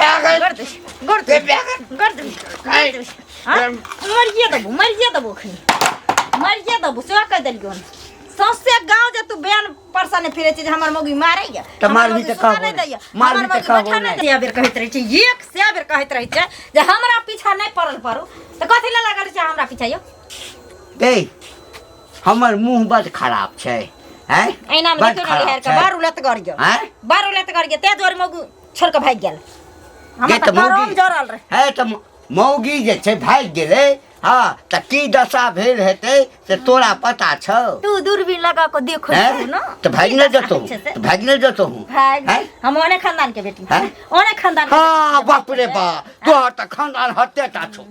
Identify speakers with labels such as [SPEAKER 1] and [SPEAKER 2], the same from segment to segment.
[SPEAKER 1] गोर दे गोर दे गोर दे
[SPEAKER 2] आइ।
[SPEAKER 1] हाँ? मरिए देबो, मरिए देबो, अखनी मरिए देबो। सेवा कहि देलियौ हन। सौंसे गाँव जे तू बयान परसाने फिरे छै जे हमर मौगी मारैया,
[SPEAKER 2] तऽ
[SPEAKER 1] हमर
[SPEAKER 2] मारबही
[SPEAKER 1] मौगी
[SPEAKER 2] तऽ
[SPEAKER 1] सुतऽ
[SPEAKER 2] कहबो
[SPEAKER 1] नहि
[SPEAKER 2] नहि।
[SPEAKER 1] दैया,
[SPEAKER 2] मारबही
[SPEAKER 1] हमर
[SPEAKER 2] तऽ
[SPEAKER 1] मौगी
[SPEAKER 2] कहबो
[SPEAKER 1] बैठऽ नहि
[SPEAKER 2] नहि।
[SPEAKER 1] दैया। बेर कहैत रहै छै, एक सए बेर कहैत रहै छै जे हमरा पीछा नहि पड़ल पड़ू, तऽ कथी लए लागल छै हमरा पीछा यौ?
[SPEAKER 2] गै, हमर मुँह बड खराब छै, हैं?
[SPEAKER 1] ऐना में
[SPEAKER 2] बड
[SPEAKER 1] देखियौ ने,
[SPEAKER 2] खराब
[SPEAKER 1] हेर के
[SPEAKER 2] छै।
[SPEAKER 1] बारू लत गड़ गेल,
[SPEAKER 2] हैं?
[SPEAKER 1] बारू लत गड़ गेल, तें दुआरे मौगी छोड़ के भागि गेल।
[SPEAKER 2] गे
[SPEAKER 1] हमर
[SPEAKER 2] तऽ
[SPEAKER 1] तऽ करम
[SPEAKER 2] मौगी
[SPEAKER 1] जरल रहे।
[SPEAKER 2] है तऽ मौगी जे छै भागि गेलै। हँ, तऽ की दशा भेल हेतै से तोरा पता छौ?
[SPEAKER 1] तू दूरबीन लगा के देखो
[SPEAKER 2] हैं?
[SPEAKER 1] ना।
[SPEAKER 2] तऽ भागि नहि जेतौ? तऽ भागि नहि जेतौ?
[SPEAKER 1] भागि
[SPEAKER 2] हैं?
[SPEAKER 1] हम ओने खानदान के बेटी,
[SPEAKER 2] हैं?
[SPEAKER 1] ओने खानदान के
[SPEAKER 2] हँ
[SPEAKER 1] बेटी।
[SPEAKER 2] बाप रे बाप, तोहर तऽ खानदान हते टा छौ,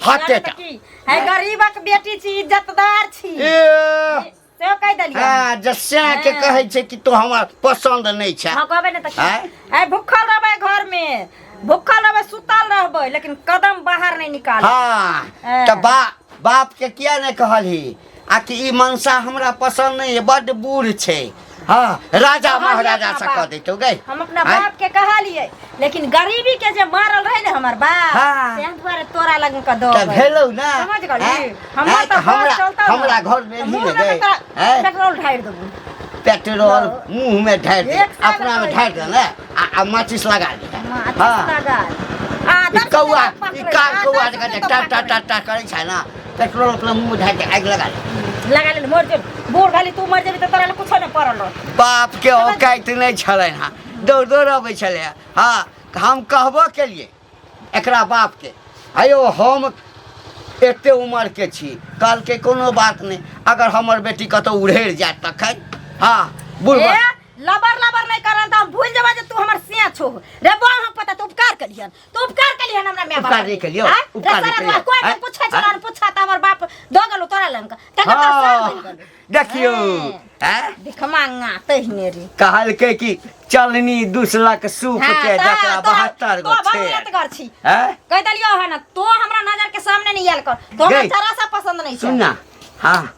[SPEAKER 2] हते टा।
[SPEAKER 1] की है, गरीबक बेटी छी, इज्जतदार छी।
[SPEAKER 2] ए
[SPEAKER 1] से कहि देलियै।
[SPEAKER 2] हँ, जे सएह के कहै छै कि तू हमरा पसन्द नहि छै।
[SPEAKER 1] हाँ, कहबै ने तऽ की?
[SPEAKER 2] आँय?
[SPEAKER 1] आइ भूखल रहबै, घर में भूखल रहबै, सुतल रहबै, लेकिन कदम बाहर नहीं निकाल।
[SPEAKER 2] हँ, तऽ बाप के किया नहि कहलही आ कि ई मनसा हमरा पसन्द नहि है, बड्ड बूढ़ छै? हँ, राजा
[SPEAKER 1] कहलियै
[SPEAKER 2] महाराजा
[SPEAKER 1] अपना
[SPEAKER 2] से
[SPEAKER 1] बाप।
[SPEAKER 2] कह दैतौ गै।
[SPEAKER 1] हम अपना
[SPEAKER 2] आँय?
[SPEAKER 1] बाप के कहलियै, लेकिन गरीबी के जे मारल रहे ने हमर बाप, तें दुआरे तोरा लग के दो
[SPEAKER 2] तऽ भेलौ ने।
[SPEAKER 1] समझ गेली?
[SPEAKER 2] आँय?
[SPEAKER 1] हमर
[SPEAKER 2] आँय,
[SPEAKER 1] तऽ
[SPEAKER 2] तऽ हमरा
[SPEAKER 1] बस चलतौ ने।
[SPEAKER 2] हमरा घर में
[SPEAKER 1] तऽ
[SPEAKER 2] भी
[SPEAKER 1] मुँह
[SPEAKER 2] ने
[SPEAKER 1] में
[SPEAKER 2] गै।
[SPEAKER 1] तऽ तोरा
[SPEAKER 2] आँय?
[SPEAKER 1] पेट्रोल ढारि देबो।
[SPEAKER 2] पेट्रोल
[SPEAKER 1] हँ।
[SPEAKER 2] मुँह में ढारि दे।
[SPEAKER 1] एक साल
[SPEAKER 2] अपना में
[SPEAKER 1] कहै
[SPEAKER 2] ढारि दे ने आ माचिस लगा दे।
[SPEAKER 1] माचिस
[SPEAKER 2] हँ।
[SPEAKER 1] लगा आ
[SPEAKER 2] ई
[SPEAKER 1] दर्शन
[SPEAKER 2] कौआ
[SPEAKER 1] तऽ
[SPEAKER 2] ई
[SPEAKER 1] पकड़ै,
[SPEAKER 2] कार
[SPEAKER 1] आ
[SPEAKER 2] कौआ
[SPEAKER 1] दर्शन
[SPEAKER 2] जकाँ जे
[SPEAKER 1] तऽ
[SPEAKER 2] टा टा
[SPEAKER 1] पकड़ै।
[SPEAKER 2] टा टा करै छै ने, पेट्रोल अपना मुँह में ढारि दे, आगि लगा दे।
[SPEAKER 1] लगा ले, मर जेबी बूढ़ खाली। तू मर जेबी तऽ तोरा लए कुछो नहि पड़ल रहत।
[SPEAKER 2] बाप के औकाति नहि छलनि हँ, दौड़ दौड़ अबै छलै। हँ, हम कहबो केलिए एकरा बापके, अयो हम एते उमरके छी। कहलकै कोनो बात नहि, अगर हमर बेटी कतहु उड़ेर जायत तखन? हँ, बुढ़बा
[SPEAKER 1] ए लबर लबर नहि करन तऽ हम भूलि जेबै जे तू हमर सिया छो रे। बा हम पता तू उपकार कलिहन, तू उपकार कलिहन हमरा माय बाप।
[SPEAKER 2] उपकार नहि केलियौ,
[SPEAKER 1] आँय? रे
[SPEAKER 2] उपकार नहि
[SPEAKER 1] सारा
[SPEAKER 2] केलियौ।
[SPEAKER 1] कोइ
[SPEAKER 2] आँय?
[SPEAKER 1] नहि पूछै छल, ने पूछा तऽ हमर बाप दऽ गेलौ तोरा लग, तकर तोरा सार बनि गेलौ।
[SPEAKER 2] देखियौ, आँय?
[SPEAKER 1] भिखमांगा तहिने रे।
[SPEAKER 2] कहलकै कि चलनी दुसलक सूप के जकरा 72 गो
[SPEAKER 1] तो
[SPEAKER 2] छेद।
[SPEAKER 1] कर छी।
[SPEAKER 2] आँय?
[SPEAKER 1] कहि देलियौ हन, तो हमरा नजर के सामने नहीं आयल कर, तो हमरा
[SPEAKER 2] गई।
[SPEAKER 1] जरा सा पसंद नहीं छै।
[SPEAKER 2] सुन ना, हाँ,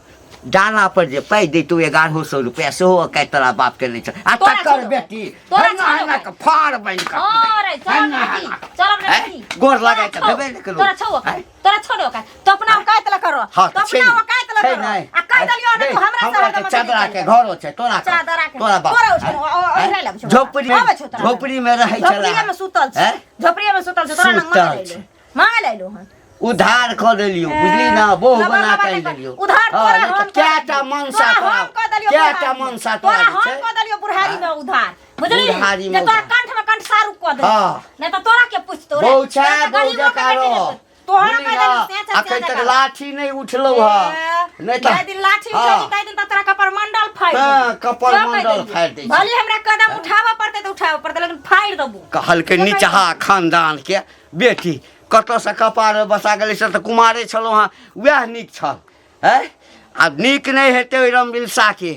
[SPEAKER 2] डाला पर जे पाइ दैतौ 1100 रुपया, सेहो औकाति तोरा बाप के नहि छै। आ
[SPEAKER 1] तोरा
[SPEAKER 2] तकर
[SPEAKER 1] छौ।
[SPEAKER 2] बेटी
[SPEAKER 1] तोरा
[SPEAKER 2] हेना
[SPEAKER 1] छौ।
[SPEAKER 2] हेना के फाड़ बनि कऽ
[SPEAKER 1] अरे चल
[SPEAKER 2] हेना
[SPEAKER 1] बेटी,
[SPEAKER 2] हेना कऽ।
[SPEAKER 1] चल अपने
[SPEAKER 2] आँय?
[SPEAKER 1] बेटी।
[SPEAKER 2] गोर
[SPEAKER 1] तोरा
[SPEAKER 2] लगाइ तऽ
[SPEAKER 1] छौ,
[SPEAKER 2] भेबे नहि केलौ।
[SPEAKER 1] तोरा छौ औकात,
[SPEAKER 2] आँय?
[SPEAKER 1] तोरा छौ ने औकात, तो अपना औकात ल करो।
[SPEAKER 2] हाँ,
[SPEAKER 1] तो
[SPEAKER 2] छै
[SPEAKER 1] अपना
[SPEAKER 2] ने,
[SPEAKER 1] औकात ल
[SPEAKER 2] छै
[SPEAKER 1] करो।
[SPEAKER 2] नहि।
[SPEAKER 1] आ कहि देलियौ ने,
[SPEAKER 2] गै,
[SPEAKER 1] तू हमरा से
[SPEAKER 2] हमरा
[SPEAKER 1] हरदम
[SPEAKER 2] तऽ चदरा
[SPEAKER 1] अथी
[SPEAKER 2] के
[SPEAKER 1] नहीं करिहे।
[SPEAKER 2] घरो छै तोरा के-
[SPEAKER 1] चदरा के
[SPEAKER 2] तोरा बाप।
[SPEAKER 1] तोरा
[SPEAKER 2] आँय?
[SPEAKER 1] ओढ़ै लगै छौ।
[SPEAKER 2] झोपड़ी
[SPEAKER 1] आबै छौ तोरा।
[SPEAKER 2] झोपड़ी में रहै छलै।
[SPEAKER 1] झोपड़िए में सुतल छै।
[SPEAKER 2] आँय?
[SPEAKER 1] झोपड़िए में सुतल छै, तोरा लग
[SPEAKER 2] सुतल
[SPEAKER 1] मांगे
[SPEAKER 2] छै।
[SPEAKER 1] लैलो, मांगे लैलो हन।
[SPEAKER 2] उधार कऽ देलियौ, बुझली ना? बहु
[SPEAKER 1] लबर
[SPEAKER 2] बना
[SPEAKER 1] लबर
[SPEAKER 2] कऽ
[SPEAKER 1] नहि कर।
[SPEAKER 2] देलियौ।
[SPEAKER 1] उधार
[SPEAKER 2] हाँ,
[SPEAKER 1] तोरा
[SPEAKER 2] नहि
[SPEAKER 1] हम
[SPEAKER 2] तऽ कएटा मनसा
[SPEAKER 1] तोरा
[SPEAKER 2] तोरा
[SPEAKER 1] हम कऽ देलियौ
[SPEAKER 2] कएटा
[SPEAKER 1] बुढ़ारी में।
[SPEAKER 2] मनसा तोरा
[SPEAKER 1] तोरा
[SPEAKER 2] जे
[SPEAKER 1] हम
[SPEAKER 2] छै?
[SPEAKER 1] कऽ देलियौ बुढ़ारी में उधार, बुझली?
[SPEAKER 2] बुढ़ारी में
[SPEAKER 1] जे तोरा
[SPEAKER 2] उधार।
[SPEAKER 1] कंठ में कंठ सारू कऽ देलियौ।
[SPEAKER 2] हाँ।
[SPEAKER 1] नहि तऽ तोरा के पूछतो रे?
[SPEAKER 2] बहु छै,
[SPEAKER 1] तोरा तऽ
[SPEAKER 2] बहु
[SPEAKER 1] गरीबो के
[SPEAKER 2] जकाँ
[SPEAKER 1] बेटी
[SPEAKER 2] रह।
[SPEAKER 1] नहि पूछ- तोहरा
[SPEAKER 2] बुझली
[SPEAKER 1] कहि
[SPEAKER 2] ना?
[SPEAKER 1] देलियौ से छै,
[SPEAKER 2] अखन
[SPEAKER 1] से
[SPEAKER 2] तक
[SPEAKER 1] जकाँ।
[SPEAKER 2] लाठी नहि उठलौ हँ, नहि तऽ
[SPEAKER 1] जाहि दिन लाठी
[SPEAKER 2] हाँ।
[SPEAKER 1] उठेगी ताहि दिन तऽ तोरा कपर मंडल फाड़ि
[SPEAKER 2] हाँ,
[SPEAKER 1] देबौ।
[SPEAKER 2] कपर
[SPEAKER 1] से कहि
[SPEAKER 2] मंडल
[SPEAKER 1] देलियौ।
[SPEAKER 2] फाड़ि दै छै।
[SPEAKER 1] भले हमरा कदम उठाबऽ पड़तै तऽ उठाबऽ पड़तै, लेकिन फाड़ि देबौ।
[SPEAKER 2] कहलकै निचहा खानदान के बेटी कतऽसँ कपार बसा गेलै। से तऽ कुमारे छलहुँ हँ, वएह नीक छल। आँय, आब नीक नहि हेतै ओहि रमबिलसाके।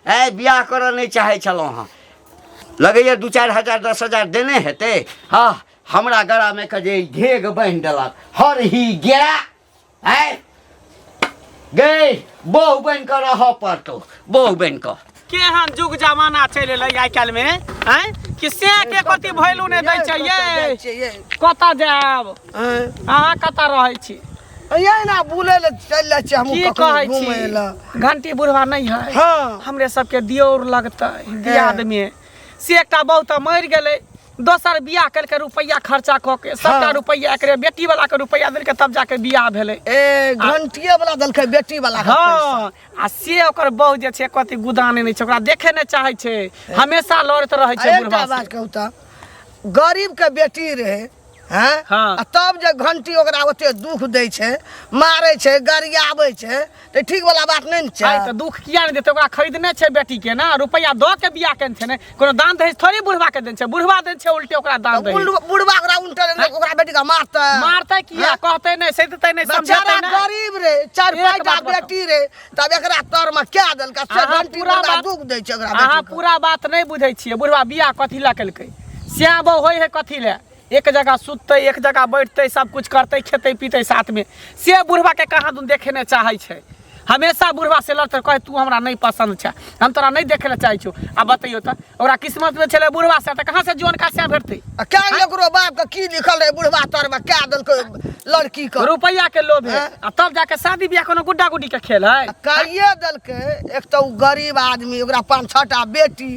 [SPEAKER 2] आँय, बियाह करऽ नहि चाहै छलहुँ हँ। लगैए 2-4 हजार 10,000 देने हेतै। हँ, हमरा गरामे के जे घेघ बान्हि देलक हर ही गेरा। आँय गै, बहु बनि कऽ रहऽ पड़तौ, बहु बनि कऽ।
[SPEAKER 3] केहन जुग जमाना चलि एलै आइ काल्हि मे, आँय, कि से के कथी वैल्यू नहि दै छै ये। कतऽ जायब अहाँ? कतऽ रहै छी?
[SPEAKER 4] ये ना बुलै लए चलि जाइ छियै हमहूँ
[SPEAKER 3] की
[SPEAKER 4] कखनो
[SPEAKER 3] कहै
[SPEAKER 4] घुमै
[SPEAKER 3] छी
[SPEAKER 4] लए।
[SPEAKER 3] घंटी बुढ़वा नहि है?
[SPEAKER 4] हाँ।
[SPEAKER 3] हमरे सबके दियोर लगतै दियाद मे, से एकटा बहु तऽ मरि गेलै, दोसर बियाह केलकै, रुपैआ खर्चा कऽ के सबटा रुपैआ एकरे बेटी वाला के रुपैआ देलकै, तब जाके बियाह भेलै।
[SPEAKER 4] ए, घंटिए वाला देलकै बेटी वाला के पैसा।
[SPEAKER 3] हँ, आ से ओकर बहु जे छै कथी गुदाने नहि छै, ओकरा देखे नहि चाहै छै, हमेशा लड़ैत रहै छै
[SPEAKER 4] आ एकटा
[SPEAKER 3] बुढ़वा से।
[SPEAKER 4] बात कहू तऽ, गरीब के बेटी रहे हैं?
[SPEAKER 3] हाँ।
[SPEAKER 4] आ तब जे घंटी ओकरा ओते दुख दै छै, मारै छै, गरियाबै छै, तऽ ठीक वाला बात नहि ने छै?
[SPEAKER 3] आइ तऽ दुख किया नहि देतै? ओकरा खरीदने छै बेटी के ना, रुपैआ दऽ के बियाह केने छै ने। कोनो दान दहेज थोड़ी बुढ़वा के देने छै? बुढ़वा देने छै उल्टे ओकरा दान
[SPEAKER 4] तऽ
[SPEAKER 3] दहेज।
[SPEAKER 4] बुढ़वा ओकरा उल्टे ओकरा बेटी के मारतै?
[SPEAKER 3] मारतै किया? कहतै नहि, सैततै नहि, समझेतै
[SPEAKER 4] बेचारा
[SPEAKER 3] नहि।
[SPEAKER 4] गरीब रे, चारि
[SPEAKER 3] एक
[SPEAKER 4] पाँचटा
[SPEAKER 3] बात बताउ।
[SPEAKER 4] बेटी रे, तब एकरा तर में क्या देलका से?
[SPEAKER 3] अहाँ
[SPEAKER 4] घंटी
[SPEAKER 3] पूरा
[SPEAKER 4] बुढ़वा
[SPEAKER 3] बात
[SPEAKER 4] दुख दै छै ओकरा
[SPEAKER 3] अहाँ
[SPEAKER 4] बेटी के।
[SPEAKER 3] पूरा बात नहि बुझै छियै। बुढ़वा बियाह कथी लए केलकै? श्याम बहु होइ है कथी लए? एक जगह सुततै, एक जगह बैठतै, सब कुछ करतै, खेतै पीतै साथमे। से बुढ़वा के कहाँ दुन देखे नहि चाहै छै। हमेशा बुढ़वा से लड़ते कहे तू हमरा नहीं पसंद छै, हम तोरा नहीं देखे ला चाहै छौ। आ बतैयो तऽ ओकरा किस्मत में छलै बुढ़वा से, तऽ कहाँ से जुअनका से भेटतै?
[SPEAKER 4] आ क्या ओकरो बाप के की लिखल रहे बुढ़वा तर में क्या देलकै लड़की के?
[SPEAKER 3] रुपैया के लोभ है।
[SPEAKER 4] हैं?
[SPEAKER 3] आ तब जाके शादी बियाह कोनो गुड्डा गुड्डी के खेल है?
[SPEAKER 4] आ काइए देलकै। एक तऽ ओ गरीब आदमी, ओकरा पाँच छह टा बेटी,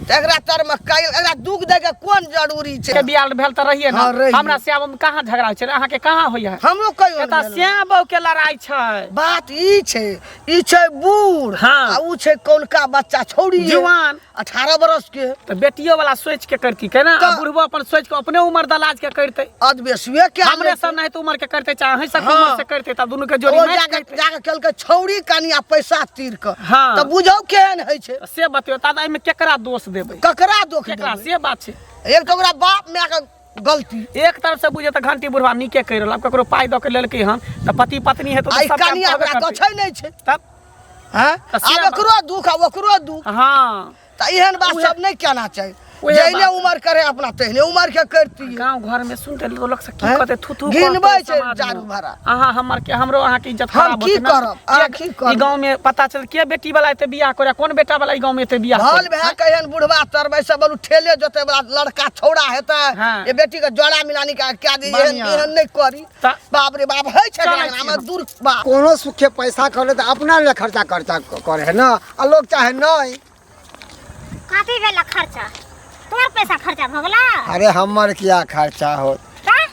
[SPEAKER 4] तऽ एकरा तर में काइ एकरा दुख दै के कोन जरूरी छै?
[SPEAKER 3] के बियाह भेल तऽ रहिए ना।
[SPEAKER 4] हाँ, रहिए।
[SPEAKER 3] हमरा श्याम में कहाँ झगड़ा होइ छै, अहाँके कहाँ होइए?
[SPEAKER 4] हमरो कहियो
[SPEAKER 3] एतऽ
[SPEAKER 4] नहि भेल।
[SPEAKER 3] श्याम बहू के लड़ाई छै।
[SPEAKER 4] बात ई छै, ई छै बूढ़,
[SPEAKER 3] हाँ।
[SPEAKER 4] आ ऊ छै कौनका बच्चा छौड़ी
[SPEAKER 3] जुआन
[SPEAKER 4] 18 बरस के।
[SPEAKER 3] तऽ बेटियो वाला सोच के करती केना, आ
[SPEAKER 4] तऽ-
[SPEAKER 3] बुढ़बो अपन सोच के अपने उम्र दलाज के करते।
[SPEAKER 4] अधबेसुए के
[SPEAKER 3] हमरे सब नहीं तो उम्र के करते, चाहे अहीं सब
[SPEAKER 4] हाँ।
[SPEAKER 3] उम्र से करते, तब दुनू के जोड़ी
[SPEAKER 4] ओ
[SPEAKER 3] मैच
[SPEAKER 4] जाके
[SPEAKER 3] करते।
[SPEAKER 4] जाके केलकै छौड़ी कनिया पैसा तीर के,
[SPEAKER 3] हाँ।
[SPEAKER 4] तऽ बुझौ केहन होइ छै।
[SPEAKER 3] से बतियो तब एहिमे केकरा दोष देबै?
[SPEAKER 4] ककरा दोख
[SPEAKER 3] केकरा?
[SPEAKER 4] देबै?
[SPEAKER 3] से बात छै।
[SPEAKER 4] एक तऽ ओकरा बाप माय के गलती।
[SPEAKER 3] एक तरफ से बुझे तऽ घंटी बुढ़वा नीके कहि रहल। आब ककरो पाइ दऽ के लेलकै हन तऽ पति पत्नी हेतौ
[SPEAKER 4] आ
[SPEAKER 3] तऽ
[SPEAKER 4] ई
[SPEAKER 3] सब काम
[SPEAKER 4] कनिया
[SPEAKER 3] कहबे
[SPEAKER 4] ओकरा
[SPEAKER 3] करतै।
[SPEAKER 4] गछै नहि छै
[SPEAKER 3] तब
[SPEAKER 4] हैं?
[SPEAKER 3] तऽ से
[SPEAKER 4] आब
[SPEAKER 3] बात-
[SPEAKER 4] एकरो दुख आ ओकरो दुख।
[SPEAKER 3] हाँ।
[SPEAKER 4] तऽ एहन बात सब नहि कहना चाही।
[SPEAKER 3] उहे
[SPEAKER 4] जहने
[SPEAKER 3] बात।
[SPEAKER 4] उमर करे अपना तेहने उमर के करती।
[SPEAKER 3] गांव घर में सुनते लोग से की
[SPEAKER 4] हैं?
[SPEAKER 3] कहते, थू थू
[SPEAKER 4] घिनबै
[SPEAKER 3] कहतै
[SPEAKER 4] छै
[SPEAKER 3] समाज में।
[SPEAKER 4] चारू भरा।
[SPEAKER 3] अहाँ हमर के हमरो अहाँ के इज्जत
[SPEAKER 4] हम
[SPEAKER 3] खराब
[SPEAKER 4] की
[SPEAKER 3] होतै ना?
[SPEAKER 4] करब? अहाँ
[SPEAKER 3] किया
[SPEAKER 4] की करब?
[SPEAKER 3] ई गांव में पता चल के बेटी वाला एते बियाह करे, कोन बेटा वाला ई गांव में एते बियाह
[SPEAKER 4] भल
[SPEAKER 3] करे?
[SPEAKER 4] भए के एहन बुढ़वा तरबै से बोलू ठेले जोते वाला लड़का छौड़ा हेतै,
[SPEAKER 3] हाँ।
[SPEAKER 4] ये बेटी के जोड़ा मिलानी के क्या दी, एहन
[SPEAKER 3] बढ़ियां।
[SPEAKER 4] एहन नहि करी।
[SPEAKER 3] तऽ-
[SPEAKER 4] बाप रे बाप होइ छै
[SPEAKER 3] चलै
[SPEAKER 4] एकरा
[SPEAKER 3] छी
[SPEAKER 4] हमर
[SPEAKER 3] हम।
[SPEAKER 4] दूर बाप।
[SPEAKER 5] कोनो सुखे पैसा करे तऽ अपना ले खर्चा खर्चा करे है ना, आ लोग चाहे नहीं।
[SPEAKER 1] कथी भेला खर्चा? तोर पैसा खर्चा भऽ गेला?
[SPEAKER 5] अरे हमर किया खर्चा होत?
[SPEAKER 1] तऽ?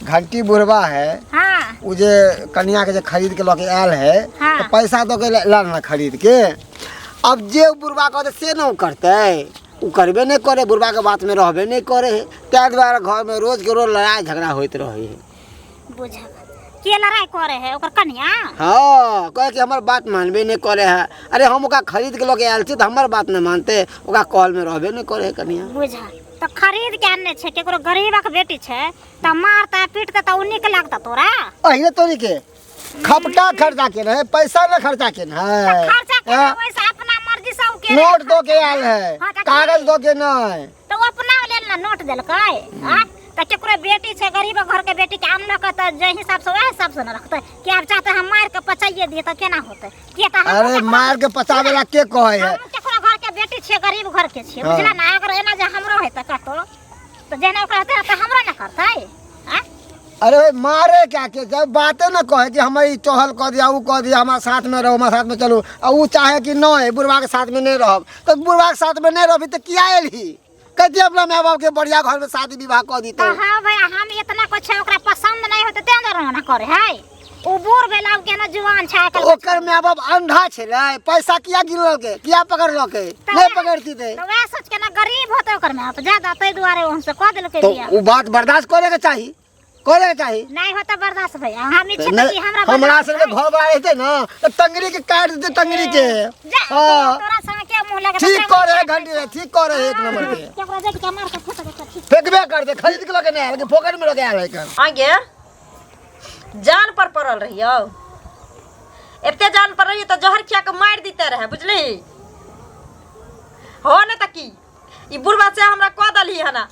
[SPEAKER 5] घंटी बुढ़वा है।
[SPEAKER 1] हाँ।
[SPEAKER 5] उ जे कनिया के जे खरीद के लऽ के आयल है,
[SPEAKER 1] हाँ।
[SPEAKER 5] तऽ पैसा दऽ के लाल ना खरीद के। अब जे उ बुढ़वा कहतै से ने उ करतै, उ करबे नहि करे, बुढ़वा के बात में रहबे नहि करे है। ताहि दुआरे घर में रोज के रोज लड़ाई झगड़ा होइत रहै है।
[SPEAKER 1] बुझल के लड़ाई करे है ओकर कनिया?
[SPEAKER 5] हाँ, कहे कि हमर बात मानबे नहीं करे है। अरे हम ओकरा खरीद के लऽ के आयल छी तऽ हमर बात नहीं मानते, ओकरा कॉल में रहबे नहीं करे है कनिया।
[SPEAKER 1] बुझल तऽ खरीद के आनने छै, केकरो गरीबक बेटी छै तऽ मारता पीटता तऽ ओ नीक लगता तोरा?
[SPEAKER 5] अहिने तोरी के खपटा खर्चा के है, पैसा न खर्चा के है।
[SPEAKER 1] खर्चा के
[SPEAKER 5] हाँ,
[SPEAKER 1] वैसे अपना मर्जी से उ के
[SPEAKER 5] नोट दो के आयल है,
[SPEAKER 1] हाँ, तऽ
[SPEAKER 5] कागज दो के नहीं।
[SPEAKER 1] तऽ ओ अपना लेल ना नोट देलकै। आ तऽ केकरो बेटी छै गरीब घर के बेटी के आनलक तऽ जे हिसाब से वएह हिसाब से न रखतै। कि आब चाहते हम मार के पचाइए दिए तऽ केना होतै? किया तऽ हमहूँ
[SPEAKER 5] अरे
[SPEAKER 1] केकरो-
[SPEAKER 5] मार के पचावे ला के कहे है?
[SPEAKER 1] हमहूँ केकरो घर के बेटी छियै, गरीब घर के छियै,
[SPEAKER 5] हाँ।
[SPEAKER 1] बुझला ना? अगर एना जे हमरो हेतै कतौ तऽ जेना ओकरा हेतै तऽ हमरो ने करतै। आ
[SPEAKER 5] अरे भाई मारे क्या के, जब बाते न कहे कि हम ई चहल कह दिया ऊ कह दिया, हमारे साथ में रहो, हमारे साथ में चलो, आ ऊ चाहे कि नहीं बुढ़वा के साथ में नहीं रहब, तो बुढ़वा के साथ में नहीं रहबी तो किया एलही? कहती अपना माय बाप के बढ़िया घर में शादी विवाह कह दी।
[SPEAKER 1] तऽ हाँ भैया, हम इतना कुछ ओकरा पसंद नहीं होते तें दुआरे ना करे है। उ बूढ़ भेल, आब केना जुआन छै आइ
[SPEAKER 5] तो
[SPEAKER 1] काल्हि।
[SPEAKER 5] ओकर माय बाप अंधा छलै, पैसा किया गिनलकै, किया पकड़लकै?
[SPEAKER 1] तऽ
[SPEAKER 5] नहीं पकड़ती ते
[SPEAKER 1] तऽ वएह सोच के ना गरीब होते ओकर माय बाप ज्यादा, ताहि दुआरे हमसे कह देलकै
[SPEAKER 5] तो
[SPEAKER 1] बियाह।
[SPEAKER 5] ऊ बात बर्दाश्त करे के चाही, करे के चाही।
[SPEAKER 1] नहीं होता बर्दाश्त भैया, हम
[SPEAKER 5] तऽ
[SPEAKER 1] इच्छा
[SPEAKER 5] नहि,
[SPEAKER 1] कि हमरा
[SPEAKER 5] हमरा
[SPEAKER 1] बर्दाश्त
[SPEAKER 5] सबके
[SPEAKER 1] नहीं।
[SPEAKER 5] घर वाला हेतै ना तऽ टंगरी के काटि देतै, टंगरी के।
[SPEAKER 1] जा,
[SPEAKER 5] हाँ।
[SPEAKER 1] तोरा संग के मुंह लगे?
[SPEAKER 5] ठीक करे है घंटी रे, ठीक करे है एक नंबर के।
[SPEAKER 1] केकरो देख के मार के फेंक देतै, ठीक।
[SPEAKER 5] फेंकबे करतै, खरीद के लऽ के नहि आयल कि फोकट में लऽ के आयल है कन।
[SPEAKER 1] आगे जान पर पड़ल रहियौ, एते जान पर रहियो तऽ जहर खिया के मारि दिते रहे, बुझली हो ने? तऽ की ई बुढ़बा से हमरा कह दलही हना,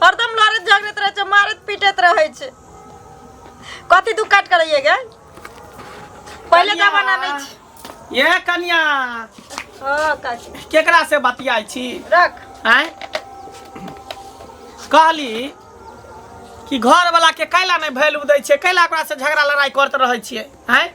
[SPEAKER 1] हरदम लड़ैत झगड़ैत रहै छै, मारैत पीटैत रहै छै। कथी दुख काट के रहिए गे? पहिले
[SPEAKER 3] कनिया।
[SPEAKER 1] जमाना नहि छै।
[SPEAKER 3] ये कनिया।
[SPEAKER 1] हँ काकी।
[SPEAKER 3] केकरा से बतियाइ छी?
[SPEAKER 1] रख।
[SPEAKER 3] आँय, कहली कि घर वाला के कैला नहि वैल्यू दै छियै, कैला ओकरा से झगड़ा लड़ाई करत रहै छियै? आँय,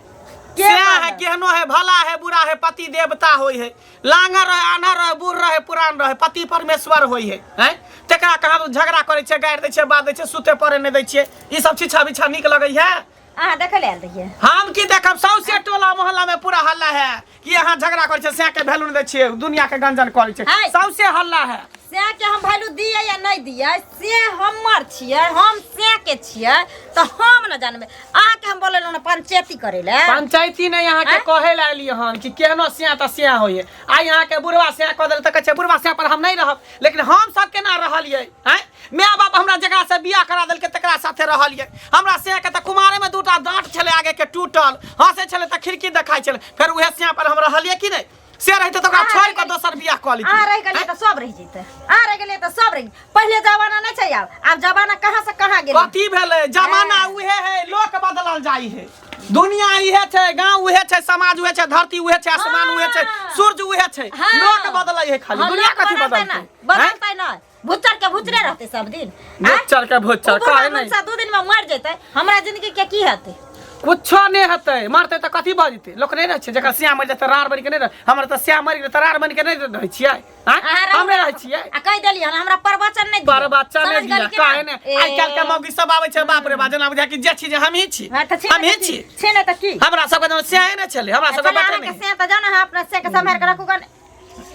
[SPEAKER 1] के
[SPEAKER 3] से है
[SPEAKER 1] कहलक?
[SPEAKER 3] केहनो है, भला है बुरा है, पति देवता होइ है। लांगर रहे, आन्हर रहे, बूढ़ रहे, पुरान रहे, पति परमेश्वर होइ है। आँय, तकरा कहाँ झगड़ा करै छियै, गारि दै छियै, बात दै छियै, सुते पड़े नहि दै छियै? ई सब छिछा बिछा नीक लगै है?
[SPEAKER 1] अहाँ देखै लए आयल रहियै?
[SPEAKER 3] हम की देखब, सौंसे टोला मोहल्ला में पूरा हल्ला है कि अहाँ झगड़ा करै छियै, सैं के वैल्यू नहि दै छियै, दुनिया के गंजन करै छियै।
[SPEAKER 1] है।
[SPEAKER 3] सौंसे हल्ला है।
[SPEAKER 1] से के हम वैल्यू दिए या नहीं दिए से हमर छियै, हम से के छियै तऽ हम न जानबै। अहाँके हम बोलेलहुँ ने पंचायती करै लए।
[SPEAKER 3] पंचायती नहीं, अहाँ के
[SPEAKER 1] आँय?
[SPEAKER 3] कहे ला एलियै हन कि केहनो सिया तऽ सिया होइए। आइ अहाँ के बुढ़वा सिया कह देल तऽ कहै छै बुढ़वा सिया पर हम नहीं रहब, लेकिन हम सब केना रहलियै? आँय, माय बाप हमरा जकरा से बियाह करा देलकै तकरा साथे रहलियै। हमरा सिया के तऽ कुमारे में दूटा दाँत छलै आगे के टूटल, हंसै छलै तऽ खिड़की देखाइ छलै, फेर उहे सिया पर हम रहलियै कि नहि? से रहितै तऽ ओकरा
[SPEAKER 1] अहाँ
[SPEAKER 3] छोड़ि
[SPEAKER 1] रहि
[SPEAKER 3] कऽ दोसर बियाह कऽ
[SPEAKER 1] अहाँ
[SPEAKER 3] लितियै।
[SPEAKER 1] रहि गेलियै तऽ सब रहि जैतै, अहाँ रहि गेलियै तऽ सब रहि। पहिले जमाना नहि छै आब, आब जमाना कहाँ से कहाँ गेलै।
[SPEAKER 3] कथी भेलै जमाना?
[SPEAKER 1] हाँ।
[SPEAKER 3] उहे है, लोक बदलल जाइ है। दुनिया इहे छै, गांव उहे छै, समाज उहे छै, धरती उहे छै, आसमान उहे छै, सूरज उहे छै,
[SPEAKER 1] हाँ।
[SPEAKER 3] लोक बदलै है खाली,
[SPEAKER 1] हाँ,
[SPEAKER 3] दुनिया
[SPEAKER 1] लोक
[SPEAKER 3] कथी
[SPEAKER 1] बदलतै
[SPEAKER 3] बदलतै?
[SPEAKER 1] ना, बदलतै ना, भुच्चर के भुच्चरे रहतै सब दिन। आँय?
[SPEAKER 3] भुच्चर के भुच्चर,
[SPEAKER 1] उ बुढ़ा
[SPEAKER 3] काहे नहि?
[SPEAKER 1] मनसा 2 दिन में मर जेतै, हमरा जिंदगी के की हेतै?
[SPEAKER 3] कुछो नहि हेतै। मरतै तऽ कथी भऽ जेतै? लोक नहि रहै छै जकर श्याम मरि जेतै राड़ बनि के नहि रहै? हमर तऽ श्याम मरि गेलै तऽ राड़ बनि के नहि रहै छियै? आँय?
[SPEAKER 1] अहाँ रहू
[SPEAKER 3] हम नहि रहै छियै।
[SPEAKER 1] आ कहि देलियै हन, हमरा प्रवचन नहि दिअ।
[SPEAKER 3] प्रवचन नहि
[SPEAKER 1] समझ
[SPEAKER 3] दिअ
[SPEAKER 1] गेल कि
[SPEAKER 3] काहे
[SPEAKER 1] ना?
[SPEAKER 3] नहि? आइ काल्हि के मौगी सब आबै छै, बाप रे बाप, जेना बुझाय कि जे छी जे हमही छी।
[SPEAKER 1] हाँ, तऽ छी ने
[SPEAKER 3] हमही
[SPEAKER 1] तऽ की?
[SPEAKER 3] छी।
[SPEAKER 1] छी ने तऽ की?
[SPEAKER 3] हमरा सबके जहन स्याहे नहि छलै, हमरा सबके
[SPEAKER 1] चल,
[SPEAKER 3] बाटे
[SPEAKER 1] अहाँके
[SPEAKER 3] नहि।
[SPEAKER 1] से तऽ जाउ ने, अहाँ अपना से के सम्हारि के रखू कने।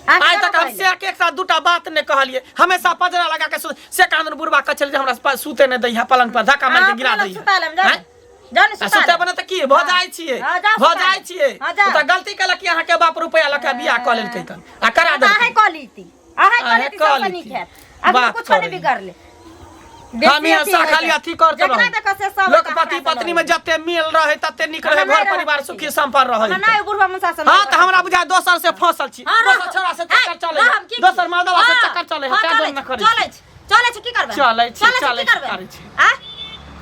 [SPEAKER 1] अहाँके
[SPEAKER 3] आइ तक
[SPEAKER 1] जरूर
[SPEAKER 3] हम
[SPEAKER 1] पहिले।
[SPEAKER 3] से के एक साथ दूटा बात नहि कहलियै, हमेशा पजरा लगा के से कानून बुढ़बा कहै छलै जे हमरा सुते नहि दैहा, पलंग पर धक्का मारि
[SPEAKER 1] अहाँ
[SPEAKER 3] के गिरा
[SPEAKER 1] अपने लग
[SPEAKER 3] दैहा।
[SPEAKER 1] सुता लेब, जाउ ने।
[SPEAKER 3] आँय?
[SPEAKER 1] जाउ ने
[SPEAKER 3] आ
[SPEAKER 1] सुता
[SPEAKER 3] सुते
[SPEAKER 1] लेब।
[SPEAKER 3] बने तऽ की भऽ जाइ छियै?
[SPEAKER 1] हाँ, जाउ
[SPEAKER 3] भऽ
[SPEAKER 1] सुता
[SPEAKER 3] जाइ
[SPEAKER 1] लेब।
[SPEAKER 3] छियै।
[SPEAKER 1] हाँ, जाउ।
[SPEAKER 3] ओ तऽ गलती केलक कि अहाँके बाप रुपैआ लऽ कऽ बियाह कऽ लेलकै तन आ करा
[SPEAKER 1] तऽ अहें
[SPEAKER 3] देलकै।
[SPEAKER 1] कऽ लीती, अहें कऽ
[SPEAKER 3] अहें
[SPEAKER 1] लीती,
[SPEAKER 3] कऽ
[SPEAKER 1] सबसँ
[SPEAKER 3] लीती।
[SPEAKER 1] नीक हैत। अखन
[SPEAKER 3] बात
[SPEAKER 1] कुछो नहि
[SPEAKER 3] करै।
[SPEAKER 1] बिगड़लै।
[SPEAKER 3] हम
[SPEAKER 1] बेसी
[SPEAKER 3] यहाँ
[SPEAKER 1] अथी
[SPEAKER 3] सा
[SPEAKER 1] होइ
[SPEAKER 3] खाली
[SPEAKER 1] छै।
[SPEAKER 3] अथी करते
[SPEAKER 1] जकरा
[SPEAKER 3] रहू।
[SPEAKER 1] देखो से सब
[SPEAKER 3] लोक
[SPEAKER 1] हमरा
[SPEAKER 3] पति
[SPEAKER 1] से
[SPEAKER 3] पत्नी में
[SPEAKER 1] लड़ै।
[SPEAKER 3] जते मिल रहे तते नीक रहे,
[SPEAKER 1] हमरा
[SPEAKER 3] घर
[SPEAKER 1] नहि
[SPEAKER 3] परिवार
[SPEAKER 1] रहत।
[SPEAKER 3] सुखी संपन्न रहे।
[SPEAKER 1] हमरा नहि बुढ़वा मुसा से
[SPEAKER 3] हाँ, तऽ हमरा बुझाय दोसर से फंसल छी।
[SPEAKER 1] हाँ,
[SPEAKER 3] दोसर
[SPEAKER 1] रहब।
[SPEAKER 3] छोरा से चक्कर
[SPEAKER 1] है,
[SPEAKER 3] चले,
[SPEAKER 1] रहब की?
[SPEAKER 3] दोसर मर्दवा से
[SPEAKER 1] हाँ,
[SPEAKER 3] चक्कर चले,
[SPEAKER 1] हाँ,
[SPEAKER 3] तें
[SPEAKER 1] चलै
[SPEAKER 3] दुआरे न
[SPEAKER 1] छी,
[SPEAKER 3] करै
[SPEAKER 1] चलै छी, चलै छी, की करबै?
[SPEAKER 3] चलै छी,
[SPEAKER 1] चलै छी,
[SPEAKER 3] चलै
[SPEAKER 1] की
[SPEAKER 3] छी,
[SPEAKER 1] करबै?
[SPEAKER 3] करै छी।
[SPEAKER 1] आ?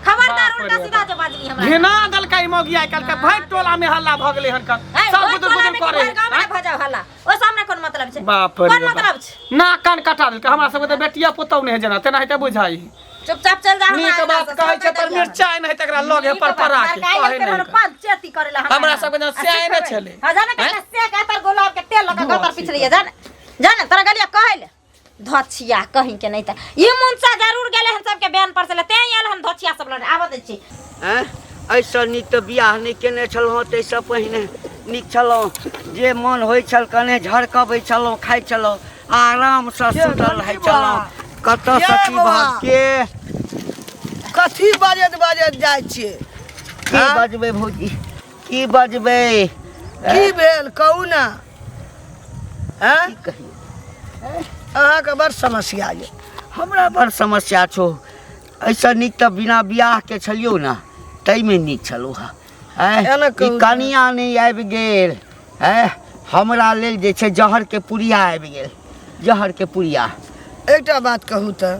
[SPEAKER 1] खबरदार,
[SPEAKER 3] बाप
[SPEAKER 1] उल्टा
[SPEAKER 3] रे
[SPEAKER 1] सीधा
[SPEAKER 3] बाप।
[SPEAKER 1] जे बाजबी हमरा।
[SPEAKER 3] घिना देलकै ई मौगी। आइ काल्हि के भरि टोला में हल्ला भऽ गेलै हन कन।
[SPEAKER 1] है,
[SPEAKER 3] सब
[SPEAKER 1] भरि
[SPEAKER 3] गुदुर
[SPEAKER 1] टोला
[SPEAKER 3] गुदुर
[SPEAKER 1] में कि
[SPEAKER 3] करे।
[SPEAKER 1] भरि गाँव में
[SPEAKER 3] आँय?
[SPEAKER 1] भऽ जाउ हल्ला, ओहिसँ हमरा कोन मतलब छै?
[SPEAKER 3] बाप रे
[SPEAKER 1] कोन
[SPEAKER 3] बाप।
[SPEAKER 1] मतलब छै?
[SPEAKER 3] ना कान कटा देलकै। हमरा सबके तऽ बेटिया पुतहु नहि है, जेना तेनाहिते बुझाइ।
[SPEAKER 1] चुपचाप चल जा हमरा
[SPEAKER 3] नीक
[SPEAKER 1] अंगना
[SPEAKER 3] बात
[SPEAKER 1] से,
[SPEAKER 3] कहै
[SPEAKER 1] सब
[SPEAKER 3] छै पर
[SPEAKER 1] कहि देलियै।
[SPEAKER 3] मिरचाइ नहि तकरा लगे
[SPEAKER 1] नीक
[SPEAKER 3] पर
[SPEAKER 1] बात,
[SPEAKER 3] परा के
[SPEAKER 1] मार
[SPEAKER 3] कहै
[SPEAKER 1] के
[SPEAKER 3] नहि।
[SPEAKER 1] पंचायती करेला
[SPEAKER 3] हमरा सबके जहन स्याह नहि छलै।
[SPEAKER 1] हां, जाने
[SPEAKER 3] हैं?
[SPEAKER 1] के से के तर गुलाब के तेल लगा
[SPEAKER 3] धुआं
[SPEAKER 1] गतर
[SPEAKER 3] छी।
[SPEAKER 1] पिछलिए, जाने जाने तोरा गलिया कहै ले धछिया कहीं के नहीं त ई मुनसा जरूर गेले हन सबके बयान पर से ले तें आयल हन धछिया सब लड़े आबऽ दै छी।
[SPEAKER 2] आँय, एहिसँ नीक तऽ बियाह नहि केने छलहुँ, ताहिसँ पहिने नीक छलहुँ। जे मन होइ छल कने झरकबै छलहुँ, खाइ छलहुँ, आरामसँ
[SPEAKER 4] के
[SPEAKER 2] सुतल रहै
[SPEAKER 4] घंटी
[SPEAKER 2] छलहुँ।
[SPEAKER 4] बा?
[SPEAKER 2] कतऽसँ
[SPEAKER 4] ये
[SPEAKER 2] की
[SPEAKER 4] बौआ।
[SPEAKER 2] भऽ के
[SPEAKER 4] कथी बजैत बजैत जाइ छियै?
[SPEAKER 2] की
[SPEAKER 4] आँय?
[SPEAKER 2] बजबै भौजी, की बजबै?
[SPEAKER 4] की भेल कहू ने? आँय?
[SPEAKER 2] की कहियै?
[SPEAKER 4] अहाँके बड़ समस्या यऽ।
[SPEAKER 2] हमरा बड़ समस्या छौ। एहिसँ नीक तऽ बिना बियाहके छलियौ ने, ताहिमे नीक छलौ हँ। आँय,
[SPEAKER 4] एना
[SPEAKER 2] ई
[SPEAKER 4] कहू।
[SPEAKER 2] कनिया नहि आबि गेल, आँय, हमरा लेल जे छै जहरके पुड़िया आबि गेल, जहरके पुड़िया।
[SPEAKER 4] एकटा बात कहू तऽ,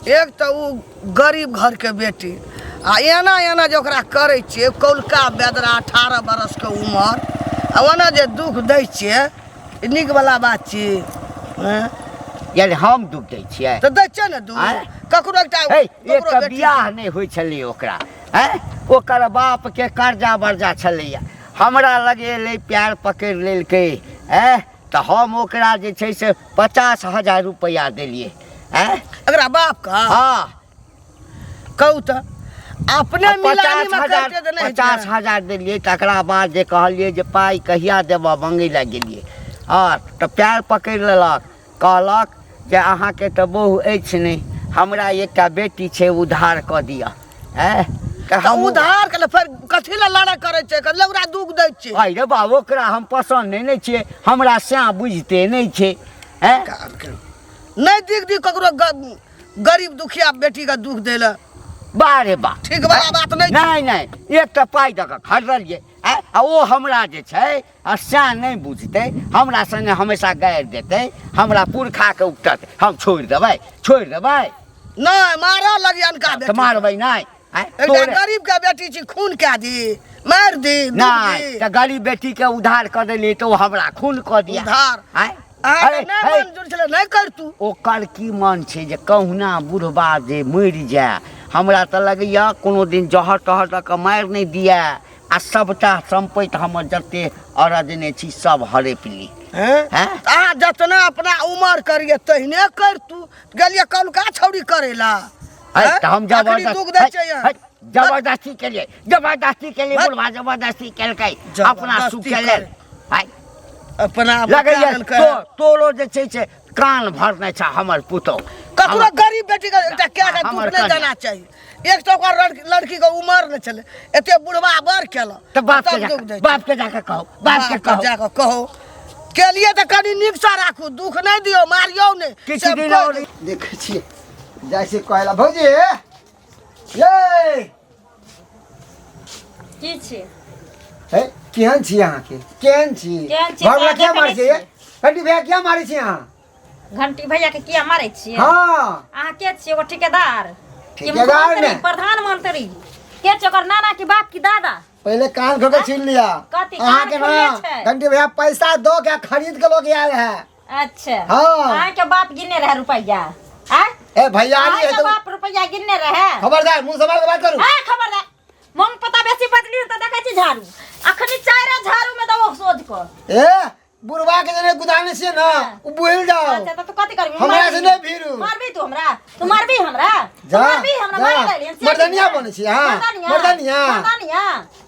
[SPEAKER 4] एक तऽ ओ गरीब घरके बेटी आ एना एना जे ओकरा करै छियै, कौलका बेदरा 18 बरसके उमर, आ ओना जे दुख दै छियै, ई नीक वाला बात छी? हँ?
[SPEAKER 2] यानी हम दुख दै छियै?
[SPEAKER 4] तऽ दै छियै ने दुख।
[SPEAKER 2] आँय?
[SPEAKER 4] ककरो एकटा
[SPEAKER 2] हे, एक
[SPEAKER 4] ककरो
[SPEAKER 2] तऽ
[SPEAKER 4] बेटी
[SPEAKER 2] बियाह नहि होइ छलै ओकरा, आँय, ओकर बापके कर्जा बर्जा छलैए। हमरा लग एलै, प्यार पकड़ि लेलकै, आँय, तऽ हम ओकरा जे छै से 50,000 रुपैआ देलियै, आँय।
[SPEAKER 4] एकरा बाप का?
[SPEAKER 2] हँ।
[SPEAKER 4] कहू तऽ, अपने
[SPEAKER 2] आ
[SPEAKER 4] मिलानी
[SPEAKER 2] 50
[SPEAKER 4] मे
[SPEAKER 2] हजार
[SPEAKER 4] करिते तऽ नहि हेतै।
[SPEAKER 2] 50,000 देलियै, तकरा बाद जे कहलियै जे पाइ कहिया देबऽ, मङ्गै लए गेलियै, हँ, तऽ प्यार पकड़ि लेलक। कहलक जे अहाँके तऽ बहु अछि नहि, हमरा एकटा बेटी छै, उधार कऽ दिअ। आँय, तऽ
[SPEAKER 4] तऽ
[SPEAKER 2] हम
[SPEAKER 4] उधार के फेर कथी लए लड़ाइ करै छै? कथी लए ओकरा दुख दै छै?
[SPEAKER 2] अरे रे बा, ओकरा हम पसन्द नहि ने छियै, हमरा सएह बुझिते नहि छै। आँय,
[SPEAKER 4] नहि दिख दी ककरो गरीब दुखिया बेटी के दुख दै लए।
[SPEAKER 2] बा रे बा,
[SPEAKER 4] ठीक वाला बात नहि छै।
[SPEAKER 2] नहि नहि, एकटा पाइ दऽ कऽ खरीदलियै, आँय, आ ओ हमरा जे छै आ सएह नहि बुझतै, हमरा सङ्गे हमेशा गारि देतै, हमरा पुरखाके उपटत। हम छोड़ि देबै? छोड़ि देबै?
[SPEAKER 4] नहि, मारऽ लगी अनका
[SPEAKER 2] तऽ
[SPEAKER 4] बेटी।
[SPEAKER 2] मारबै नहि, आँय,
[SPEAKER 4] एकटा
[SPEAKER 2] तोरे
[SPEAKER 4] गरीब के बेटी छी, खून कए दी, मारि दी, दुख
[SPEAKER 2] नहि
[SPEAKER 4] दी?
[SPEAKER 2] तऽ गरीब बेटीके उधार कऽ देलियै तऽ ओ हमरा खून कऽ दिया।
[SPEAKER 4] उधार?
[SPEAKER 2] आँय,
[SPEAKER 4] अहाँके
[SPEAKER 2] अरे,
[SPEAKER 4] नहि
[SPEAKER 2] हे,
[SPEAKER 4] मंजूर छलै, नहि करतू।
[SPEAKER 2] ओकर की मन छै जे कहुना बुढ़बा जे मरि जाय। हमरा तऽ लगैए कोनो दिन जहर तहर दऽ कऽ मारि नहि दिए आ सबटा सम्पति हमर जते अरजने छी सब हड़पि ली।
[SPEAKER 4] हैं?
[SPEAKER 2] हैं?
[SPEAKER 4] तऽ अहाँ जतना अपना उमर करिए तहिने करतू। गेलियै कौलका छौड़ी करेला?
[SPEAKER 2] है,
[SPEAKER 4] हैं?
[SPEAKER 2] तऽ हम
[SPEAKER 4] अखनी
[SPEAKER 2] जबरदस्ती
[SPEAKER 4] दुख दै छै यहाँ।
[SPEAKER 2] है, जबरदस्ती केलियै, जबरदस्ती केलियै।
[SPEAKER 4] हट।
[SPEAKER 2] बुढ़बा जबरदस्ती केलकै अपना
[SPEAKER 4] जबरदस्ती
[SPEAKER 2] सुख के लेल।
[SPEAKER 4] करे।
[SPEAKER 2] है,
[SPEAKER 4] अपना
[SPEAKER 2] लगैए
[SPEAKER 4] बचा लेलकै।
[SPEAKER 2] तोरो जे छै से कान भरने छ हमर पुतोह।
[SPEAKER 4] ककरो गरीब बेटी के एकटा क्या के दुख
[SPEAKER 2] हमर
[SPEAKER 4] नहीं
[SPEAKER 2] कन्या।
[SPEAKER 4] देना चाहिए। एक तो ओकर लड़की के उमर नहीं छलै, एते बुढ़वा बड़ केलक
[SPEAKER 2] तऽ बाप के
[SPEAKER 4] तब
[SPEAKER 2] जाके
[SPEAKER 4] दुख दै छै।
[SPEAKER 2] बाप के जाके कहो, बाप के कहो।
[SPEAKER 4] जाके कहो के लिए तऽ कनि नीकसँ राखू, दुख नहि दियौ, मारियौ नहि।
[SPEAKER 2] किछु
[SPEAKER 4] से
[SPEAKER 2] दिन
[SPEAKER 4] कहि
[SPEAKER 2] आओर
[SPEAKER 4] दियौ।
[SPEAKER 5] देखै छियै, जाइ छियै कहै लए। भौजी ये।
[SPEAKER 1] की छी?
[SPEAKER 5] हे, केहन छी अहाँके? केहन छी?
[SPEAKER 1] केहन छी?
[SPEAKER 5] घरवला
[SPEAKER 1] तोरा
[SPEAKER 5] किया
[SPEAKER 1] देखै
[SPEAKER 5] मारै
[SPEAKER 1] नहि
[SPEAKER 5] छै? घंटी भैया किया मारै छी अहाँ?
[SPEAKER 1] घंटी भैया के किया मारै छियै?
[SPEAKER 5] हँ।
[SPEAKER 1] अहाँ के छियै? एगो ठेकेदार कि
[SPEAKER 5] ठेकेदार
[SPEAKER 1] मुख्यमंत्री,
[SPEAKER 5] नहि।
[SPEAKER 1] प्रधानमंत्री के छियै? ओकर नाना की बाप की दादा?
[SPEAKER 5] पहले कान खोल के छीन लिया।
[SPEAKER 1] कथी?
[SPEAKER 5] अहाँ के
[SPEAKER 1] कान खोलले
[SPEAKER 5] ना
[SPEAKER 1] छै?
[SPEAKER 5] घंटी भैया पैसा दो के खरीद के लोग आयल है।
[SPEAKER 1] अच्छा।
[SPEAKER 5] हाँ।
[SPEAKER 1] अहाँ के बाप गिनने रहे रुपैया? आँ?
[SPEAKER 5] ए भैया
[SPEAKER 1] अहाँ
[SPEAKER 5] है
[SPEAKER 1] के
[SPEAKER 5] तो
[SPEAKER 1] बाप रुपैया गिनने रहे?
[SPEAKER 5] खबरदार मुंह संभाल के बात करू।
[SPEAKER 1] हाँ खबरदार, मोंग पता बेसी बदली त देखै छी झाड़ू, अखनी चाइरा झाड़ू में दबो सोझ को।
[SPEAKER 5] ए बुढ़वा के जने गुदाने से ना उ बुझल जाओ।
[SPEAKER 1] अच्छा त तू कथि करबी?
[SPEAKER 5] हमरा से नहीं भीरू।
[SPEAKER 1] मारबी तू हमरा? तू मारबी हमरा? तू
[SPEAKER 5] जा,
[SPEAKER 1] मारबी हमरा?
[SPEAKER 5] जा।
[SPEAKER 1] मारि देली।
[SPEAKER 5] मर्दनिया बनै छी अहाँ, मर्दनिया।
[SPEAKER 1] मर्दनिया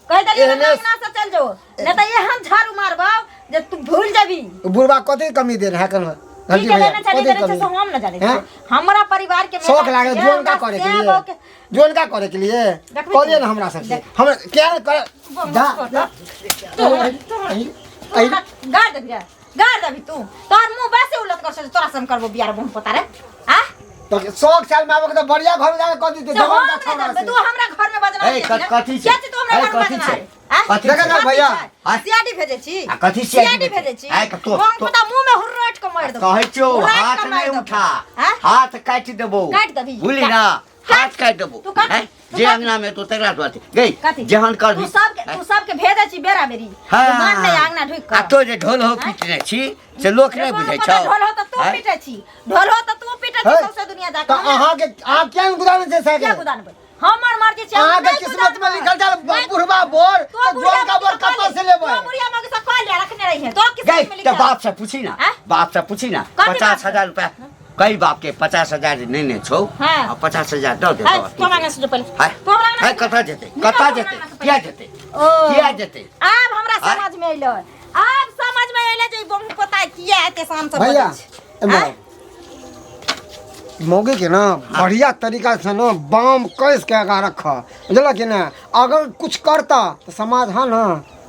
[SPEAKER 1] कहि देली
[SPEAKER 5] एहने-
[SPEAKER 1] अंगना से चल जो, नहीं त एहन झाड़ू मारबौ जे तू भूल जेबी।
[SPEAKER 5] उ बुढ़वा कथि कमी दे रहा कन?
[SPEAKER 1] की के देने छली देने छै से हम न जानै
[SPEAKER 5] हैं?
[SPEAKER 1] छी। हमरा परिवार के
[SPEAKER 5] शौक लागल
[SPEAKER 1] छियै,
[SPEAKER 5] जोन का
[SPEAKER 1] हमरा
[SPEAKER 5] करे के
[SPEAKER 1] सएह
[SPEAKER 5] लिए,
[SPEAKER 1] बहू के-
[SPEAKER 5] जोन का करे के लिए
[SPEAKER 1] देखबी
[SPEAKER 5] कहलिए
[SPEAKER 1] तू?
[SPEAKER 5] ना हमरा सबके हमरा क्या कर जा जा।
[SPEAKER 1] तू हमरा- तू हमरा- तू हमरा गाड़ देबी रे, गाड़ देबी तू। तोहर मुंह वैसे उलट कर छै, तोरा से करबो बियाह बहु पता रे। आ?
[SPEAKER 5] तो शौक साल में आबो के तो बढ़िया घर में जाके कह दीते
[SPEAKER 1] से हम
[SPEAKER 5] जवान का
[SPEAKER 1] नहि
[SPEAKER 5] छोरा
[SPEAKER 1] जानबै,
[SPEAKER 5] से।
[SPEAKER 1] तू हमरा घर में बजना
[SPEAKER 2] ए, कथी छै?
[SPEAKER 1] किया छै तू हमरा
[SPEAKER 2] ए,
[SPEAKER 1] घर में
[SPEAKER 2] कथी
[SPEAKER 1] बजना
[SPEAKER 2] छै?
[SPEAKER 1] रे? आ?
[SPEAKER 2] कथी
[SPEAKER 5] देखा
[SPEAKER 2] छै?
[SPEAKER 5] ना भैया।
[SPEAKER 2] आ?
[SPEAKER 1] सीआईडी भेजै छी।
[SPEAKER 2] आ, कथी
[SPEAKER 1] सीआईडी भेजै छी?
[SPEAKER 2] आइ के तो-
[SPEAKER 1] हम
[SPEAKER 2] तो-
[SPEAKER 1] पता मुंह में हुर्रट के मारि देबौ।
[SPEAKER 2] कहै छियौ
[SPEAKER 1] हुर्राटि
[SPEAKER 2] हाथ
[SPEAKER 1] के मारि
[SPEAKER 2] नहि
[SPEAKER 1] देबौ।
[SPEAKER 2] उठा,
[SPEAKER 1] आँ?
[SPEAKER 2] हाथ काटि देबौ।
[SPEAKER 1] काटि देबही।
[SPEAKER 2] बुझली
[SPEAKER 1] काट।
[SPEAKER 2] ना,
[SPEAKER 1] काट।
[SPEAKER 2] हाथ काटि देबौ।
[SPEAKER 1] तू काट।
[SPEAKER 2] हैं?
[SPEAKER 1] तू
[SPEAKER 2] जे
[SPEAKER 1] काट।
[SPEAKER 2] अंगना में तो तकरा दुआरे गई
[SPEAKER 1] कथी?
[SPEAKER 2] जेहन करबी।
[SPEAKER 1] तू सबके तू सबके भेजै छी बेरा बेरी।
[SPEAKER 2] हाँ।
[SPEAKER 1] मान ले अंगना ढुकि
[SPEAKER 2] आ
[SPEAKER 1] कऽ।
[SPEAKER 2] तो जे ढोल हो पीटने छी से लोक नहि बुझै छौ।
[SPEAKER 1] ढोल हो तऽ तू
[SPEAKER 2] हैं?
[SPEAKER 1] पीटै छी, ढोल हो तऽ तू पीटै छी,
[SPEAKER 5] है?
[SPEAKER 1] सौंसे दुनिया जा
[SPEAKER 5] तो अहाँ के आप क्या गुदाने छै
[SPEAKER 1] किया
[SPEAKER 5] साके?
[SPEAKER 1] गुदानबै? हमर मर्जी छै, हम
[SPEAKER 5] अहाँ के
[SPEAKER 1] नहि
[SPEAKER 5] किस्मत में
[SPEAKER 1] गुदानबै।
[SPEAKER 5] लिखल छल
[SPEAKER 1] नहि।
[SPEAKER 5] बुढ़वा बोर
[SPEAKER 1] तो
[SPEAKER 5] तो
[SPEAKER 1] बुढ़िया
[SPEAKER 5] जोन का बोर
[SPEAKER 1] मौगी से
[SPEAKER 5] कतऽ से
[SPEAKER 1] कह ले।
[SPEAKER 5] लेबै?
[SPEAKER 1] तो बुढ़िया मौगी से कह ले रखने रही है तो किस्मत
[SPEAKER 2] गई
[SPEAKER 1] में
[SPEAKER 2] तऽ
[SPEAKER 1] लिखल।
[SPEAKER 2] बाप से पूछी ना,
[SPEAKER 1] आँ?
[SPEAKER 2] बाप से पूछी ना।
[SPEAKER 1] कथी बाप
[SPEAKER 2] पचास
[SPEAKER 1] से?
[SPEAKER 2] हजार रुपया कई बाप के 50,000 नहि ने छौ।
[SPEAKER 1] हाँ।
[SPEAKER 2] आ 50,000 दऽ
[SPEAKER 1] है,
[SPEAKER 2] देतौ।
[SPEAKER 1] तू हमरा से जो पहिले।
[SPEAKER 2] है?
[SPEAKER 1] तू हमरा
[SPEAKER 2] है, कतऽ जेतै?
[SPEAKER 1] निकल
[SPEAKER 2] कतऽ
[SPEAKER 1] हमरा
[SPEAKER 2] जेतै?
[SPEAKER 1] अंगना से
[SPEAKER 2] किया
[SPEAKER 1] पहिले।
[SPEAKER 2] जेतै?
[SPEAKER 1] ओ।
[SPEAKER 2] किया जेतै?
[SPEAKER 1] आब हमरा
[SPEAKER 2] आँय?
[SPEAKER 1] समझ में अइलै, आब समझ में अइलै जे ई बहु पता किया एते शान से
[SPEAKER 5] भैया
[SPEAKER 1] बजै छै।
[SPEAKER 5] एम्हर
[SPEAKER 1] आँय?
[SPEAKER 5] मौगी के ना बढ़िया तरीका से ना बाम कस के आगा रख, बुझल कि ना? अगर कुछ करता तो समाज हाँ ना,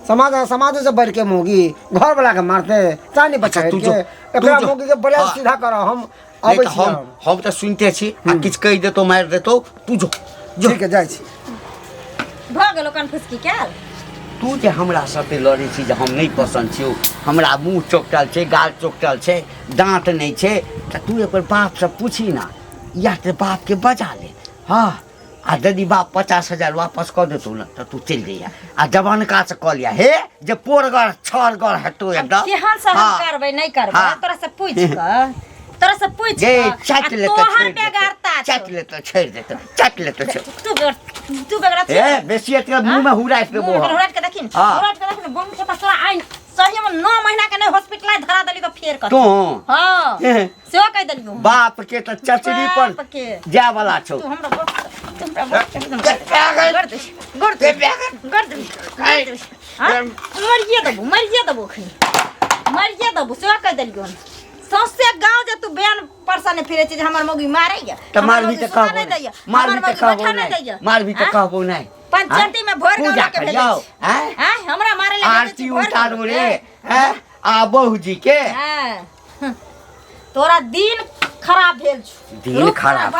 [SPEAKER 5] समाज समाज से बढ़ के मौगी घर वाला के मारते चाहे नहीं बचा
[SPEAKER 2] अच्छा, तू
[SPEAKER 5] के
[SPEAKER 2] जो- तू
[SPEAKER 5] एकरा
[SPEAKER 2] जो-
[SPEAKER 5] मौगी के बढ़िया
[SPEAKER 2] हाँ।
[SPEAKER 5] सीधा कर हम
[SPEAKER 2] नहि
[SPEAKER 5] अबै
[SPEAKER 2] तऽ
[SPEAKER 5] छी
[SPEAKER 2] हम
[SPEAKER 5] हम।
[SPEAKER 2] हम तऽ सुनिते छी आ किछु कहि देतौ मारि देतौ। तू जो जो।
[SPEAKER 5] ठीक है जाइ छी।
[SPEAKER 1] भऽ गेलो कनफुसकी कयल।
[SPEAKER 2] तू जे हमरा साथे लड़ै छी जे हम नहि पसन्द छियौ, हमरा मुँह चोकटल छै, गाल चोकटल छै, दाँत नहि छै, तऽ तू एक बेर बापसँ पूछी ना, या तऽ बापके बजा ले। हँ, आ यदि बाप 50,000 वापस कऽ देतौ ने तऽ तू चलि जइहे आ जवानका से कऽ लिअ हे जे पोरगर छरगर हेतौ एकदम।
[SPEAKER 1] केहन से हम
[SPEAKER 2] हाँ।
[SPEAKER 1] करबै नहि करबै?
[SPEAKER 2] हाँ।
[SPEAKER 1] तोरा से पूछि कऽ, तोरा से पूछि
[SPEAKER 2] गे
[SPEAKER 1] कऽ,
[SPEAKER 2] चाटि
[SPEAKER 1] आ
[SPEAKER 2] लेतौ
[SPEAKER 1] तोहर
[SPEAKER 2] छोड़ि देतौ,
[SPEAKER 1] बेगरता छौ।
[SPEAKER 2] चाटि लेतौ छोड़ि देतौ, चाटि लेतौ छोड़ि।
[SPEAKER 1] तू बेगरता छी।
[SPEAKER 2] ए बेसी एतके मुँह में हुरासि देबौ
[SPEAKER 1] मुँह में
[SPEAKER 2] हम।
[SPEAKER 1] हुराटि के देखी ने,
[SPEAKER 2] हाँ।
[SPEAKER 1] हुराटि के देखी ने, बम के पास तोरा आइन सही में 9 महीना के नहीं हॉस्पिटल धरा देली तो फेर कथी?
[SPEAKER 2] तू
[SPEAKER 1] हाँ सेहो कहि देलियौ।
[SPEAKER 2] बाप के तऽ चचरी पर
[SPEAKER 1] बाप के।
[SPEAKER 2] जाय वाला छौ।
[SPEAKER 1] तू हमरा बाप, तू हमरा बाप एकदम कर दे, कर दे, कर दे, कर दे। हाँ? मरिए देबो, मरिए देबो अखनी, मरिए देबो, सेहो कहि देलियौ। सौंसे गाँव जे तू बयान परसने फिरे छी जे हमर मौगी मारैया,
[SPEAKER 2] तऽ
[SPEAKER 1] हमर
[SPEAKER 2] मारबी
[SPEAKER 1] मौगी
[SPEAKER 2] तऽ
[SPEAKER 1] सुतऽ
[SPEAKER 2] कहबो
[SPEAKER 1] नहि
[SPEAKER 2] नहि,
[SPEAKER 1] दैया,
[SPEAKER 2] मारबी
[SPEAKER 1] हमर
[SPEAKER 2] तऽ
[SPEAKER 1] मौगी
[SPEAKER 2] कहबो
[SPEAKER 1] बैठऽ नहि
[SPEAKER 2] नहि,
[SPEAKER 1] दैया।
[SPEAKER 2] मारबी तऽ
[SPEAKER 1] आँय?
[SPEAKER 2] कहबो नहि।
[SPEAKER 1] पंचायती में भोर गाँव
[SPEAKER 2] पूजा
[SPEAKER 1] के भेजै
[SPEAKER 2] करियौ
[SPEAKER 1] छी।
[SPEAKER 2] आँय?
[SPEAKER 1] आँय, हमरा मारै लए भेजै छी
[SPEAKER 2] आरती
[SPEAKER 1] भोर
[SPEAKER 2] उतारू
[SPEAKER 1] गाँव
[SPEAKER 2] रे
[SPEAKER 1] के।
[SPEAKER 2] आँय? आ बहू जी के
[SPEAKER 1] हाँ। तोरा दिन खराब भेल छौ।
[SPEAKER 2] दिन
[SPEAKER 1] रुक
[SPEAKER 2] खराब।
[SPEAKER 1] तोरा।